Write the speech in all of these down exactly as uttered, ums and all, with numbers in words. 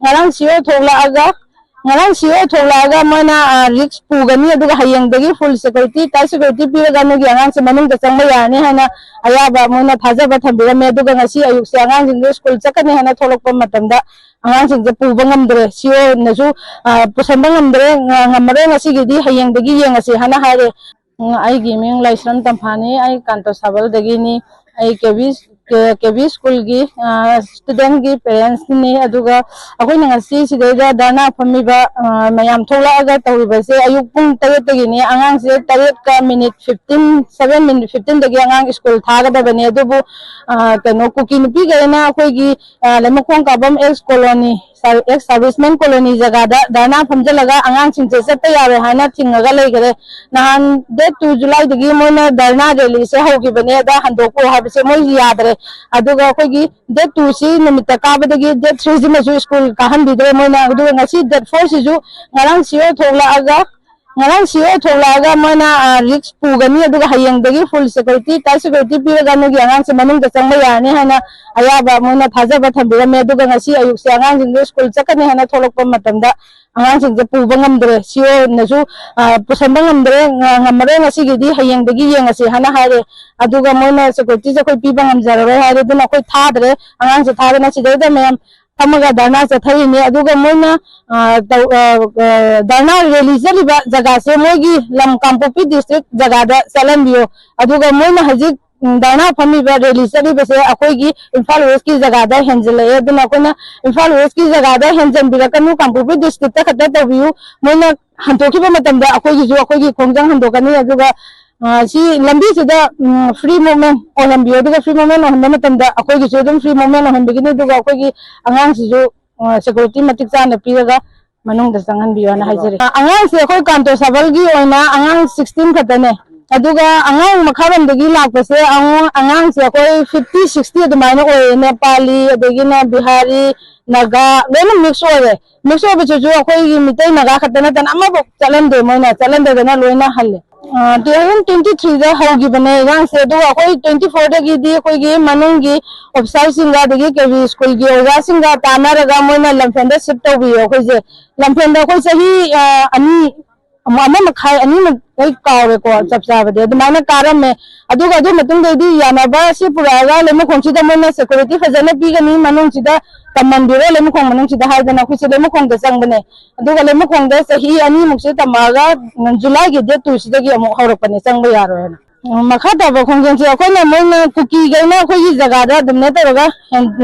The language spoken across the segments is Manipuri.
ꯉꯔꯥꯡ ꯁꯤꯑꯣ ꯊꯣꯛꯂꯛꯑꯒ ꯉꯔꯥꯡ ꯁꯤꯑꯣ ꯊꯣꯛꯂꯛꯑꯒ ꯃꯣꯏꯅ ꯔꯤꯛꯁ ꯄꯨꯒꯅꯤ, ꯑꯗꯨꯒ ꯍꯌꯦꯡꯗꯒꯤ ꯐꯨꯜ ꯁꯦꯀ꯭ꯌꯨꯔꯤꯇꯤ, ꯇꯥꯏꯠ ꯁꯦꯀ꯭ꯌꯨꯔꯤꯇꯤ ꯄꯤꯔꯒ ꯅꯣꯏꯒꯤ ꯑꯉꯥꯡꯁꯦ ꯃꯅꯨꯡꯗ ꯆꯪꯕ ꯌꯥꯔꯅꯤ ꯍꯥꯏꯅ ꯑꯌꯥꯕ ꯃꯣꯏꯅ ꯊꯥꯖꯕ ꯊꯝꯕꯤꯔꯝꯃꯦ꯫ ꯑꯗꯨꯒ ꯉꯁꯤ ꯑꯌꯨꯛꯁꯦ ꯑꯉꯥꯡꯁꯤꯡꯁꯦ ꯁ꯭ꯀꯨꯜ ꯆꯠꯀꯅꯤ ꯍꯥꯏꯅ ꯊꯣꯛꯂꯛꯄ ꯃꯇꯝꯗ ꯑꯉꯥꯡꯁꯤꯡꯁꯦ ꯄꯨꯕ ꯉꯝꯗ꯭ꯔꯦ꯫ ꯁꯤꯑꯣꯅꯁꯨ ꯄꯨꯁꯟꯕ ꯉꯝꯗ꯭ꯔꯦ, ꯉ- ꯉꯝꯃꯔꯣꯏ, ꯉꯁꯤꯒꯤꯗꯤ ꯍꯌꯦꯡꯗꯒꯤ ꯌꯦꯡꯉꯁꯤ ꯍꯥꯏꯅ ꯍꯥꯏꯔꯦ꯫ ꯎꯝ, ꯑꯩꯒꯤ ꯃꯤꯡ ꯂꯥꯏꯁ꯭ꯔꯝ ꯇꯝꯐꯥꯅꯤ꯫ ꯑꯩ ꯀꯥꯟꯇꯣ ꯁꯥꯕꯜꯗꯒꯤꯅꯤ꯫ ꯑꯩ ꯀꯦ ꯕꯤ ꯀꯦ ꯕꯤ ꯁ꯭ꯀꯨꯜꯒꯤ ꯁ꯭ꯇꯨꯗꯦꯟꯒꯤ ꯄꯦꯔꯦꯟꯁꯅꯤ꯫ ꯑꯗꯨꯒ ꯑꯩꯈꯣꯏꯅ ꯉꯁꯤ ꯁꯤꯗꯩꯗ ꯙꯔꯅꯥ ꯐꯝꯃꯤꯕ ꯃꯌꯥꯝ ꯊꯣꯛꯂꯛꯑꯒ ꯇꯧꯔꯤꯕꯁꯦ, ꯑꯌꯨꯛ ꯄꯨꯡ ꯇꯔꯦꯠꯇꯒꯤꯅꯤ꯫ ꯑꯉꯥꯡꯁꯦ ꯇꯔꯦꯠꯀ ꯃꯤꯅꯤꯠ ꯐꯤꯐꯇꯤꯟ, ꯁꯚꯦꯟ ꯃꯤꯅꯤꯠ ꯐꯤꯐꯇꯤꯟꯗꯒꯤ ꯑꯉꯥꯡ ꯁ꯭ꯀꯨꯜ ꯊꯥꯒꯗꯕꯅꯦ꯫ ꯑꯗꯨꯕꯨ ꯀꯩꯅꯣ, ꯀꯨꯀꯤ ꯅꯨꯄꯤꯈꯩꯅ ꯑꯩꯈꯣꯏꯒꯤ ꯂꯩꯃꯈꯣꯡ ꯀꯥꯐꯝ ex colony, ex servicemen colony ꯖꯒꯥꯗ ꯙꯔꯅꯥ ꯐꯝꯖꯤꯜꯂꯒ ꯑꯉꯥꯡꯁꯤꯡꯁꯦ ꯆꯠꯄ ꯌꯥꯔꯣꯏ ꯍꯥꯏꯅ ꯊꯤꯡꯉꯒ ꯂꯩꯈꯔꯦ꯫ ꯅꯍꯥꯟ ꯗꯦꯠ ꯇꯨ ꯖꯨꯂꯥꯏꯗꯒꯤ ꯃꯣꯏꯅ ꯙꯔꯅꯥ ꯔꯦꯂꯤꯁꯦ ꯍꯧꯈꯤꯕꯅꯦ, ꯑꯗ ꯍꯟꯗꯣꯛꯈꯣ ꯍꯥꯏꯕꯁꯦ ꯃꯣꯏꯒꯤ ꯌꯥꯗ꯭ꯔꯦ꯫ ꯑꯗꯨꯒ ꯑꯩꯈꯣꯏꯒꯤ ꯗꯦꯠ ꯇꯨꯁꯤ ꯅꯨꯃꯤꯠꯇ ꯀꯥꯕꯗꯒꯤ ꯗꯦꯠ ꯊ꯭ꯔꯤꯁꯤꯃꯁꯨ ꯁ꯭ꯀꯨꯜ ꯀꯥꯍꯟꯕꯤꯗ꯭ꯔꯦ ꯃꯣꯏꯅ꯫ ꯑꯗꯨꯒ ꯉꯁꯤ ꯗꯦꯠ ꯐꯣꯔꯁꯤꯁꯨ ꯉꯔꯥꯡ ꯁꯤꯑꯣ ꯊꯣꯛꯂꯛꯑꯒ ꯉꯔꯥꯡ ꯁꯤꯑꯣ ꯊꯣꯛꯂꯛꯑꯒ ꯃꯣꯏꯅ ꯔꯤꯛꯁ ꯄꯨꯒꯅꯤ, ꯑꯗꯨꯒ ꯍꯌꯦꯡꯗꯒꯤ ꯐꯨꯜ ꯁꯦꯀ꯭ꯌꯨꯔꯤꯇꯤ, ꯇꯥꯏꯠ ꯁꯦꯀ꯭ꯌꯨꯔꯤꯇꯤ ꯄꯤꯔꯒ ꯅꯣꯏꯒꯤ ꯑꯉꯥꯡꯁꯦ ꯃꯅꯨꯡꯗ ꯆꯪꯕ ꯌꯥꯔꯅꯤ ꯍꯥꯏꯅ ꯑꯌꯥꯕ ꯃꯣꯏꯅ ꯊꯥꯖꯕ ꯊꯝꯕꯤꯔꯝꯃꯦ꯫ ꯑꯗꯨꯒ ꯉꯁꯤ ꯑꯌꯨꯛꯁꯦ ꯑꯉꯥꯡꯁꯤꯡꯁꯦ ꯁ꯭ꯀꯨꯜ ꯆꯠꯀꯅꯤ ꯍꯥꯏꯅ ꯊꯣꯛꯂꯛꯄ ꯃꯇꯝꯗ ꯑꯉꯥꯡꯁꯤꯡꯁꯦ ꯄꯨꯕ ꯉꯝꯗ꯭ꯔꯦ꯫ ꯁꯤꯑꯣꯅꯁꯨ ꯄꯨꯁꯟꯕ ꯉꯝꯗ꯭ꯔꯦ, ꯉ- ꯉꯝꯃꯔꯣꯏ, ꯉꯁꯤꯒꯤꯗꯤ ꯍꯌꯦꯡꯗꯒꯤ ꯌꯦꯡꯉꯁꯤ ꯍꯥꯏꯅ ꯍꯥꯏꯔꯦ꯫ ꯑꯗꯨꯒ ꯃꯣꯏꯅ ꯁꯦꯀ꯭ꯌꯨꯔꯤꯇꯤꯁꯦ ꯑꯩꯈꯣꯏ ꯄꯤꯕ ꯉꯝꯖꯔꯔꯣꯏ ꯍꯥꯏꯔꯦ꯫ ꯑꯗꯨꯅ ꯑꯩꯈꯣꯏ ꯊꯥꯗ꯭ꯔꯦ, ꯑꯉꯥꯡꯁꯦ ꯊꯥꯗꯅ ꯁꯤꯗꯩꯗ ꯃꯌꯥꯝ ꯐꯝꯃꯒ ꯙꯔꯅꯥ ꯆꯠꯊꯔꯤꯅꯤ꯫ ꯑꯗꯨꯒ ꯃꯣꯏꯅ ꯙꯔꯅꯥ ꯔꯦꯂꯤ ꯆꯠꯂꯤꯕ ꯖꯒꯥꯁꯦ ꯃꯣꯏꯒꯤ ꯂꯝ ꯀꯥꯡꯄꯣꯛꯄꯤ ꯗꯤꯁꯇ꯭ꯔꯤꯛ ꯖꯒꯥꯗ ꯆꯠꯍꯟꯕꯤꯌꯨ꯫ ꯑꯗꯨꯒ ꯃꯣꯏꯅ ꯍꯧꯖꯤꯛ ꯙꯔꯅꯥ ꯐꯝꯃꯤꯕ, ꯔꯦꯂꯤ ꯆꯠꯂꯤꯕꯁꯦ ꯑꯩꯈꯣꯏꯒꯤ ꯏꯝꯐꯥꯜ ꯋꯦꯁꯀꯤ ꯖꯒꯥꯗ ꯍꯦꯟꯖꯜꯂꯛꯑꯦ꯫ ꯑꯗꯨꯅ ꯑꯩꯈꯣꯏꯅ ꯏꯝꯐꯥꯜ ꯋꯦꯁꯀꯤ ꯖꯒꯥꯗ ꯍꯦꯟꯖꯟꯕꯤꯔꯛꯀꯅꯨ, ꯀꯥꯡꯄꯣꯛꯄꯤ ꯗꯤꯁꯇ꯭ꯔꯤꯛꯇ ꯈꯛꯇ ꯇꯧꯕꯤꯌꯨ꯫ ꯃꯣꯏꯅ ꯍꯟꯗꯣꯛꯈꯤꯕ ꯃꯇꯝꯗ ꯑꯩꯈꯣꯏꯒꯤꯁꯨ, ꯑꯩꯈꯣꯏꯒꯤ ꯈꯣꯡꯖꯪ ꯍꯟꯗꯣꯛꯀꯅꯤ꯫ ꯑꯗꯨꯒ ꯁꯤ ꯂꯝꯕꯤꯁꯤꯗ ꯐ꯭ꯔꯤ ꯃꯨꯚꯃꯦꯟ ꯑꯣꯏꯍꯟꯕꯤꯌꯨ꯫ ꯑꯗꯨꯒ ꯐ꯭ꯔꯤ ꯃꯨꯚꯃꯦꯟ ꯑꯣꯏꯍꯟꯕ ꯃꯇꯝꯗ ꯑꯩꯈꯣꯏꯒꯤꯁꯨ ꯑꯗꯨꯝ ꯐ꯭ꯔꯤ ꯃꯨꯚꯃꯦꯟ ꯑꯣꯏꯍꯟꯕꯤꯒꯅꯤ꯫ ꯑꯗꯨꯒ ꯑꯩꯈꯣꯏꯒꯤ ꯑꯉꯥꯡꯁꯤꯁꯨ ꯁꯦꯀ꯭ꯌꯨꯔꯤꯇꯤ ꯃꯇꯤꯛ ꯆꯥꯅ ꯄꯤꯔꯒ ꯃꯅꯨꯡꯗ ꯆꯪꯍꯟꯕꯤꯌꯣꯅ ꯍꯥꯏꯖꯔꯤ꯫ ꯑꯉꯥꯡꯁꯦ ꯑꯩꯈꯣꯏ ꯀꯥꯟꯇꯣ ꯁꯕꯜꯒꯤ ꯑꯣꯏꯅ ꯑꯉꯥꯡ ꯁꯤꯛꯁꯇꯤꯟ ꯈꯛꯇꯅꯦ꯫ ꯑꯗꯨꯒ ꯑꯉꯥꯡ ꯃꯈꯥꯔꯣꯝꯗꯒꯤ ꯂꯥꯛꯄꯁꯦ ꯑꯉꯥꯡ- ꯑꯉꯥꯡꯁꯦ ꯑꯩꯈꯣꯏ ꯐꯤꯐꯇꯤ ꯁꯤꯛꯁꯇꯤ ꯑꯗꯨꯃꯥꯏꯅ ꯑꯣꯏꯌꯦ꯫ ꯅꯦꯄꯥꯂꯤ, ꯑꯗꯒꯤꯅ ꯕꯤꯍꯥꯔꯤ, ꯅꯥꯒꯥ, ꯂꯣꯏꯅ ꯃꯤꯛꯁ ꯑꯣꯏꯔꯦ꯫ ꯃꯤꯛꯁ ꯑꯣꯏꯕꯁꯤꯁꯨ ꯑꯩꯈꯣꯏꯒꯤ ꯃꯤꯇꯩ ꯅꯥꯒꯥ ꯈꯛꯇ ꯅꯠꯇꯅ ꯑꯃꯐꯥꯎ ꯆꯠꯍꯟꯗꯦ, ꯃꯣꯏꯅ ꯆꯠꯍꯟꯗꯗꯅ ꯂꯣꯏꯅ ꯍꯜꯂꯦ꯫ ꯇꯨ ꯊꯥꯎꯖꯟ ꯇ꯭ꯋꯦꯟꯇꯤ ꯊ꯭ꯔꯤꯗ ꯍꯧꯈꯤꯕꯅꯦ ꯏꯔꯥꯡꯁꯦ, ꯑꯗꯨꯒ ꯑꯩꯈꯣꯏ ꯇ꯭ꯋꯦꯟꯇꯤ ꯐꯣꯔꯗꯒꯤꯗꯤ ꯑꯩꯈꯣꯏꯒꯤ ꯃꯅꯨꯡꯒꯤ ꯑꯣꯐꯤꯁꯥꯔꯁꯤꯡꯒ ꯑꯗꯒꯤ ꯀꯦ ꯚꯤ ꯁ꯭ꯀꯨꯜꯒꯤ ꯑꯣꯖꯥꯁꯤꯡꯒ ꯇꯥꯟꯅꯔꯒ ꯃꯣꯏꯅ ꯂꯝꯐꯦꯟꯗ ꯁꯤꯐ ꯇꯧꯕꯤꯌꯦ꯫ ꯑꯩꯈꯣꯏꯁꯦ ꯂꯝꯐꯦꯟꯗ ꯑꯩꯈꯣꯏ ꯆꯍꯤ ꯑ, ꯑꯅꯤ, ꯑꯃ, ꯑꯃ ꯃꯈꯥꯏ, ꯑꯅꯤꯃꯨꯛ ꯑꯩ ꯀꯥꯎꯔꯦꯀꯣ ꯆꯞ ꯆꯥꯕꯗꯤ, ꯑꯗꯨꯃꯥꯏꯅ ꯀꯥꯔꯝꯃꯦ꯫ ꯑꯗꯨꯒ ꯑꯗꯨ ꯃꯇꯨꯡꯗꯩꯗꯤ ꯌꯥꯅꯕ ꯁꯤ ꯄꯨꯔꯛꯑꯒ ꯂꯩꯃꯈꯣꯡꯁꯤꯗ ꯃꯣꯏꯅ ꯁꯦꯀꯨꯔꯤꯇꯤ ꯐꯖꯅ ꯄꯤꯒꯅꯤ, ꯃꯅꯨꯡꯁꯤꯗ ꯇꯝꯍꯟꯕꯤꯔꯣ, ꯂꯩꯃꯈꯣꯡ ꯃꯅꯨꯡꯁꯤꯗ ꯍꯥꯏꯗꯅ ꯑꯩꯈꯣꯏꯁꯦ ꯂꯩꯃꯈꯣꯡꯗ ꯆꯪꯕꯅꯦ꯫ ꯑꯗꯨꯒ ꯂꯩꯃꯈꯣꯡꯗ ꯆꯍꯤ ꯑꯅꯤꯃꯨꯛꯁꯦ ꯇꯝꯃꯛꯑꯒ ꯖꯨꯂꯥꯏꯒꯤ ꯗꯦꯠ ꯇꯨꯁꯤꯗꯒꯤ ꯑꯃꯨꯛ ꯍꯧꯔꯛꯄꯅꯦ, ꯆꯪꯕ ꯌꯥꯔꯣꯏꯅ꯫ ꯎꯝ, ꯃꯈꯥ ꯇꯥꯕ ꯈꯣꯡꯖꯦꯜꯁꯦ ꯑꯩꯈꯣꯏꯅ, ꯃꯣꯏꯅ ꯀꯨꯀꯤꯈꯩꯅ ꯑꯩꯈꯣꯏꯒꯤ ꯖꯒꯥꯗ ꯑꯗꯨꯝꯅ ꯇꯧꯔꯒ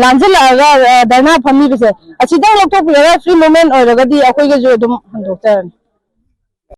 ꯂꯥꯟꯁꯤꯜꯂꯛꯑꯒ, ꯑ, ꯙꯔꯅꯥ ꯐꯝꯃꯤꯕꯁꯦ, ꯑꯁꯤꯗꯪ ꯂꯧꯊꯣꯛꯄꯤꯔꯒ ꯐ꯭ꯔꯤ ꯃꯨꯚꯃꯦꯟ ꯑꯣꯏꯔꯒꯗꯤ ꯑꯩꯈꯣꯏꯒꯤꯁꯨ ꯑꯗꯨꯝ ꯍꯟꯗꯣꯛꯆꯔꯅꯤ꯫